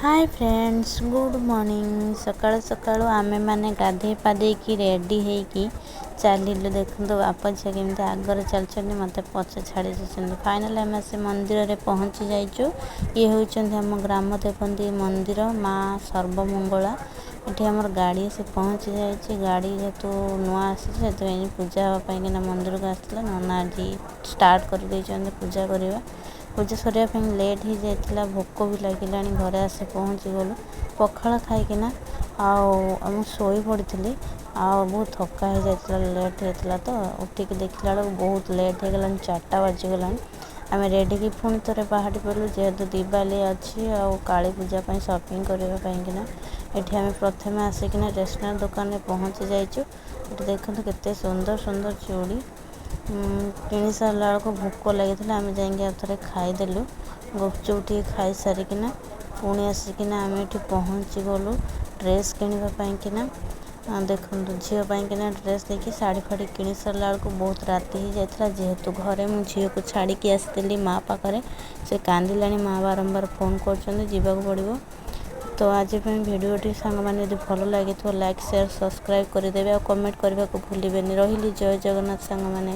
Hi friends, good morning. ସକାଳୁ ସକାଳୁ ଆମେମାନେ ଗାଧେଇ ପାଧେଇକି ରେଡ଼ି ହେଇକି ଚାଲିଲୁ। ଦେଖନ୍ତୁ, ବାପ ଝିଅ କେମିତି ଆଗରେ ଚାଲିଛନ୍ତି, ମୋତେ ପଛ ଛାଡ଼ି ଦେଇଛନ୍ତି। ଫାଇନାଲି ଆମେ ସେ ମନ୍ଦିରରେ ପହଞ୍ଚି ଯାଇଛୁ। ଇଏ ହେଉଛନ୍ତି ଆମ ଗ୍ରାମ ଦେବତୀ ମନ୍ଦିର, ମା ସର୍ବମଙ୍ଗଳା। ଏଠି ଆମର ଗାଡ଼ି ଆସି ପହଞ୍ଚି ଯାଇଛି। ଗାଡ଼ି ଯେହେତୁ ନୂଆ ଆସିଛି, ସେଥିପାଇଁ ପୂଜା ହେବା ପାଇଁକିନା ମନ୍ଦିରକୁ ଆସିଥିଲା। ନନା ଆଜି ଷ୍ଟାର୍ଟ କରିଦେଇଛନ୍ତି ପୂଜା କରିବା। ପୂଜା ସରିବା ପାଇଁ ଲେଟ୍ ହେଇଯାଇଥିଲା, ଭୋକ ବି ଲାଗିଲାଣି। ଘରେ ଆସି ପହଞ୍ଚିଗଲୁ ପଖାଳ ଖାଇକିନା। ଆଉ ମୁଁ ଶୋଇ ପଡ଼ିଥିଲି ଆଉ ବହୁତ ଥକା ହେଇଯାଇଥିଲା, ଲେଟ୍ ହେଇଥିଲା ତ। ଉଠିକି ଦେଖିଲା ବେଳକୁ ବହୁତ ଲେଟ୍ ହେଇଗଲାଣି, 4ଟା ବାଜିଗଲାଣି। ଆମେ ରେଡ଼ି ହେଇକି ପୁଣି ଥରେ ବାହାରି ପଡ଼ିଲୁ, ଯେହେତୁ ଦିୱାଲୀ ଅଛି ଆଉ କାଳୀ ପୂଜା ପାଇଁ ସପିଂ କରିବା ପାଇଁକିନା। ଏଠି ଆମେ ପ୍ରଥମେ ଆସିକିନା ଷ୍ଟେସନାରୀ ଦୋକାନରେ ପହଞ୍ଚି ଯାଇଛୁ। ଏଠି ଦେଖନ୍ତୁ, କେତେ ସୁନ୍ଦର ସୁନ୍ଦର ଚୁଡ଼ି। କିଣି ସାରିଲା ବେଳକୁ ଭୋକ ଲାଗିଥିଲା, ଆମେ ଯାଇକି ଆଉ ଥରେ ଖାଇଦେଲୁ। ଗୁପଚୁପ୍ ଟିକେ ଖାଇସାରିକିନା ପୁଣି ଆସିକିନା ଆମେ ଏଠି ପହଞ୍ଚିଗଲୁ ଡ୍ରେସ୍ କିଣିବା ପାଇଁକିନା। ଦେଖନ୍ତୁ, ଝିଅ ପାଇଁକିନା ଡ୍ରେସ୍ ଦେଖି ଶାଢ଼ୀ ଫାଢ଼ୀ କିଣି ସାରିଲା ବେଳକୁ ବହୁତ ରାତି ହେଇଯାଇଥିଲା। ଯେହେତୁ ଘରେ ମୁଁ ଝିଅକୁ ଛାଡ଼ିକି ଆସିଥିଲି ମା ପାଖରେ, ସେ କାନ୍ଦିଲାଣି, ମା ବାରମ୍ବାର ଫୋନ୍ କରୁଛନ୍ତି, ଯିବାକୁ ପଡ଼ିବ। ତ ଆଜି ପାଇଁ ଭିଡ଼ିଓଟି ସାଙ୍ଗମାନେ ଯଦି ଭଲ ଲାଗିଥିବ, ଲାଇକ୍, ସେୟାର, ସବସ୍କ୍ରାଇବ୍ କରିଦେବେ ଆଉ କମେଣ୍ଟ କରିବାକୁ ଭୁଲିବେନି। ରହିଲି, ଜୟ ଜଗନ୍ନାଥ ସାଙ୍ଗମାନେ।